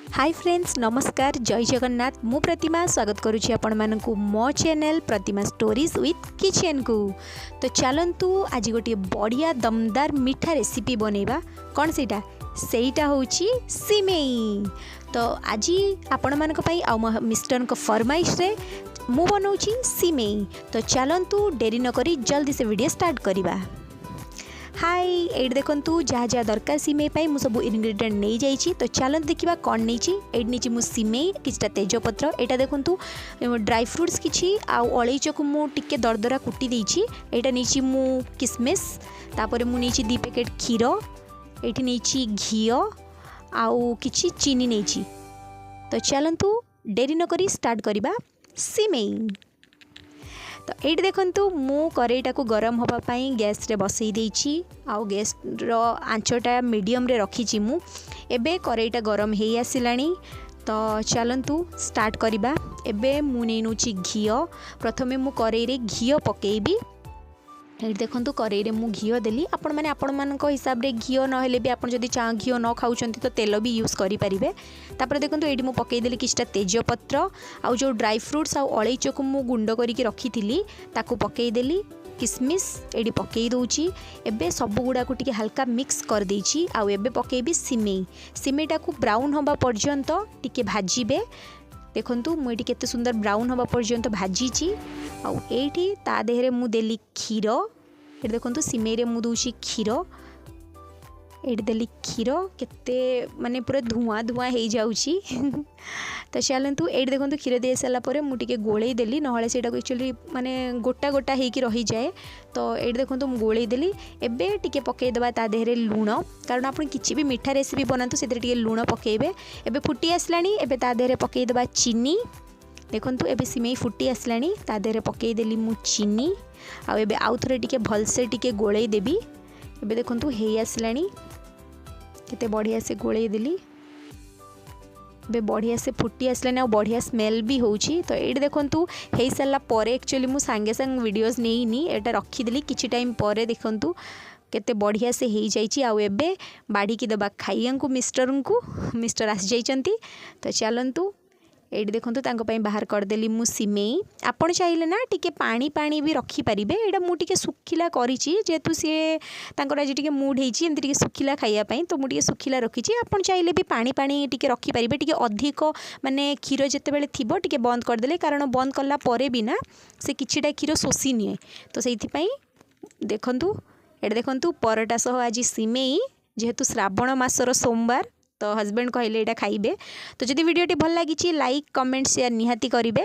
High friends, ନମସ୍କାର, ଜୟ ଜଗନ୍ନାଥ। ମୁଁ ପ୍ରତିମା ସ୍ୱାଗତ କରୁଛି ଆପଣମାନଙ୍କୁ ମୋ ଚ୍ୟାନେଲ୍ ପ୍ରତିମା ଷ୍ଟୋରିଜ୍ ୱିଥ୍ କିଚେନ୍କୁ। ତ ଚାଲନ୍ତୁ, ଆଜି ଗୋଟିଏ ବଢ଼ିଆ ଦମଦାର ମିଠା ରେସିପି ବନେଇବା। କ'ଣ ସେଇଟା? ସେଇଟା ହେଉଛି ସିମେଇ। ତ ଆଜି ଆପଣମାନଙ୍କ ପାଇଁ ଆଉ ମୋ ମିଷ୍ଟରଙ୍କ ଫରମାଇଶରେ ମୁଁ ବନାଉଛି ସିମେଇ। ତ ଚାଲନ୍ତୁ, ଡେରି ନକରି ଜଲ୍ଦି ସେ ଭିଡ଼ିଓ ଷ୍ଟାର୍ଟ କରିବା। ହାଇ, ଏଇଠି ଦେଖନ୍ତୁ, ଯାହା ଯାହା ଦରକାର ସିମେଇ ପାଇଁ ମୁଁ ସବୁ ଇନଗ୍ରିଡ଼ିଏଣ୍ଟ ନେଇଯାଇଛି। ତ ଚାଲନ୍ତୁ ଦେଖିବା କ'ଣ ନେଇଛି। ଏଇଠି ନେଇଛି ମୁଁ ସିମେଇ, କିଛିଟା ତେଜପତ୍ର, ଏଇଟା ଦେଖନ୍ତୁ ଡ୍ରାଇ ଫ୍ରୁଟ୍ସ କିଛି, ଆଉ ଅଳେଇଚକୁ ମୁଁ ଟିକେ ଦରଦରା କୁଟି ଦେଇଛି। ଏଇଟା ନେଇଛି ମୁଁ କିସମିସ୍। ତାପରେ ମୁଁ ନେଇଛି 2 ପ୍ୟାକେଟ୍ କ୍ଷୀର, ଏଇଠି ନେଇଛି ଘିଅ ଆଉ କିଛି ଚିନି ନେଇଛି। ତ ଚାଲନ୍ତୁ, ଡେରି ନକରି ଷ୍ଟାର୍ଟ କରିବା ସିମେଇ। ତ ଏଇଠି ଦେଖନ୍ତୁ, ମୁଁ କରେଇଟାକୁ ଗରମ ହେବା ପାଇଁ ଗ୍ୟାସ୍ରେ ବସେଇ ଦେଇଛି ଆଉ ଗ୍ୟାସ୍ର ଆଞ୍ଚଟା ମିଡ଼ିୟମରେ ରଖିଛି ମୁଁ। ଏବେ କରେଇଟା ଗରମ ହେଇ ଆସିଲାଣି, ତ ଚାଲନ୍ତୁ ଷ୍ଟାର୍ଟ କରିବା। ଏବେ ମୁଁ ନେଇ ନେଉଛି ଘିଅ। ପ୍ରଥମେ ମୁଁ କରେଇରେ ଘିଅ ପକାଇବି। ଏଇଠି ଦେଖନ୍ତୁ, କରେଇରେ ମୁଁ ଘିଅ ଦେଲି। ଆପଣମାନେ ଆପଣମାନଙ୍କ ହିସାବରେ ଘିଅ ନହେଲେ ବି, ଆପଣ ଯଦି ଘିଅ ନ ଖାଉଛନ୍ତି ତ ତେଲ ବି ୟୁଜ୍ କରିପାରିବେ। ତାପରେ ଦେଖନ୍ତୁ, ଏଇଠି ମୁଁ ପକାଇଦେଲି କିଛିଟା ତେଜପତ୍ର ଆଉ ଯେଉଁ ଡ୍ରାଇ ଫ୍ରୁଟ୍ସ ଆଉ ଅଳେଇଚକୁ ମୁଁ ଗୁଣ୍ଡ କରିକି ରଖିଥିଲି, ତାକୁ ପକାଇଦେଲି। କିସମିସ୍ ଏଇଠି ପକାଇ ଦେଉଛି। ଏବେ ସବୁଗୁଡ଼ାକୁ ଟିକେ ହାଲକା ମିକ୍ସ କରିଦେଇଛି ଆଉ ଏବେ ପକାଇବି ସିମେଇ। ସିମେଇଟାକୁ ବ୍ରାଉନ୍ ହେବା ପର୍ଯ୍ୟନ୍ତ ଟିକେ ଭାଜିବେ। ଦେଖନ୍ତୁ, ମୁଁ ଏଇଠି କେତେ ସୁନ୍ଦର ବ୍ରାଉନ୍ ହେବା ପର୍ଯ୍ୟନ୍ତ ଭାଜିଛି। ଆଉ ଏଇଠି ତା ଦେହରେ ମୁଁ ଦେଲି କ୍ଷୀର। ଏଠି ଦେଖନ୍ତୁ, ସିମେଇରେ ମୁଁ ଦେଉଛି କ୍ଷୀର। ଏଇଠି ଦେଲି କ୍ଷୀର, କେତେ ମାନେ ପୁରା ଧୂଆଁ ଧୂଆଁ ହେଇଯାଉଛି। ତ ଚାଲନ୍ତୁ, ଏଇଠି ଦେଖନ୍ତୁ, କ୍ଷୀର ଦେଇ ସାରିଲା ପରେ ମୁଁ ଟିକେ ଗୋଳେଇ ଦେଲି, ନହେଲେ ସେଇଟାକୁ ଆକ୍ଚୁଆଲି ମାନେ ଗୋଟା ଗୋଟା ହେଇକି ରହିଯାଏ। ତ ଏଇଠି ଦେଖନ୍ତୁ, ମୁଁ ଗୋଳେଇ ଦେଲି। ଏବେ ଟିକେ ପକାଇଦେବା ତା ଦେହରେ ଲୁଣ, କାରଣ ଆପଣ କିଛି ବି ମିଠା ରେସିପି ବନାନ୍ତୁ, ସେଥିରେ ଟିକେ ଲୁଣ ପକାଇବେ। ଏବେ ଫୁଟି ଆସିଲାଣି, ଏବେ ତା ଦେହରେ ପକାଇଦେବା ଚିନି। ଦେଖନ୍ତୁ, ଏବେ ସିମେଇ ଫୁଟି ଆସିଲାଣି, ତା ଦେହରେ ପକାଇଦେଲି ମୁଁ ଚିନି ଆଉ ଏବେ ଆଉ ଥରେ ଟିକେ ଭଲସେ ଟିକେ ଗୋଳେଇ ଦେବି। ଏବେ ଦେଖନ୍ତୁ, ହେଇ ଆସିଲାଣି, କେତେ ବଢ଼ିଆ ସେ ଗୋଳେଇ ଦେଲି। ଏବେ ବଢ଼ିଆ ସେ ଫୁଟି ଆସିଲାଣି ଆଉ ବଢ଼ିଆ ସ୍ମେଲ୍ ବି ହେଉଛି। ତ ଏଇଠି ଦେଖନ୍ତୁ, ହେଇସାରିଲା ପରେ ଆକ୍ଚୁଆଲି ମୁଁ ସାଙ୍ଗେ ସାଙ୍ଗେ ଭିଡ଼ିଓଜ୍ ନେଇନି, ଏଇଟା ରଖିଦେଲି କିଛି ଟାଇମ୍ ପରେ। ଦେଖନ୍ତୁ, କେତେ ବଢ଼ିଆ ସେ ହେଇଯାଇଛି। ଆଉ ଏବେ ବାଢ଼ିକି ଦେବା ଖାଇବାକୁ ମିଷ୍ଟରଙ୍କୁ। ମିଷ୍ଟର ଆସିଯାଇଛନ୍ତି, ତ ଚାଲନ୍ତୁ। ଏଇଠି ଦେଖନ୍ତୁ, ତାଙ୍କ ପାଇଁ ବାହାର କରିଦେଲି ମୁଁ ସିମେଇ। ଆପଣ ଚାହିଁଲେ ନା ଟିକେ ପାଣି ପାଣି ବି ରଖିପାରିବେ। ଏଇଟା ମୁଁ ଟିକେ ଶୁଖିଲା କରିଛି, ଯେହେତୁ ସିଏ ତାଙ୍କର ଆଜି ଟିକେ ମୁଡ୍ ହେଇଛି ଏମିତି ଟିକେ ଶୁଖିଲା ଖାଇବା ପାଇଁ, ତ ମୁଁ ଟିକେ ଶୁଖିଲା ରଖିଛି। ଆପଣ ଚାହିଁଲେ ବି ପାଣି ପାଣି ଟିକେ ରଖିପାରିବେ। ଟିକେ ଅଧିକ ମାନେ କ୍ଷୀର ଯେତେବେଳେ ଥିବ, ଟିକେ ବନ୍ଦ କରିଦେଲେ, କାରଣ ବନ୍ଦ କଲା ପରେ ବି ନା ସେ କିଛିଟା କ୍ଷୀର ଶୋଷି ନିଏ, ତ ସେଇଥିପାଇଁ। ଦେଖନ୍ତୁ, ଏଇଟା ଦେଖନ୍ତୁ, ପରଟା ସହ ଆଜି ସିମେଇ। ଯେହେତୁ ଶ୍ରାବଣ ମାସର ସୋମବାର, ତ ହଜବେଣ୍ଡ କହିଲେ ଏଇଟା ଖାଇବେ। ତ ଯଦି ଭିଡ଼ିଓଟି ଭଲ ଲାଗିଛି, ଲାଇକ୍, କମେଣ୍ଟ, ସେୟାର ନିହାତି କରିବେ।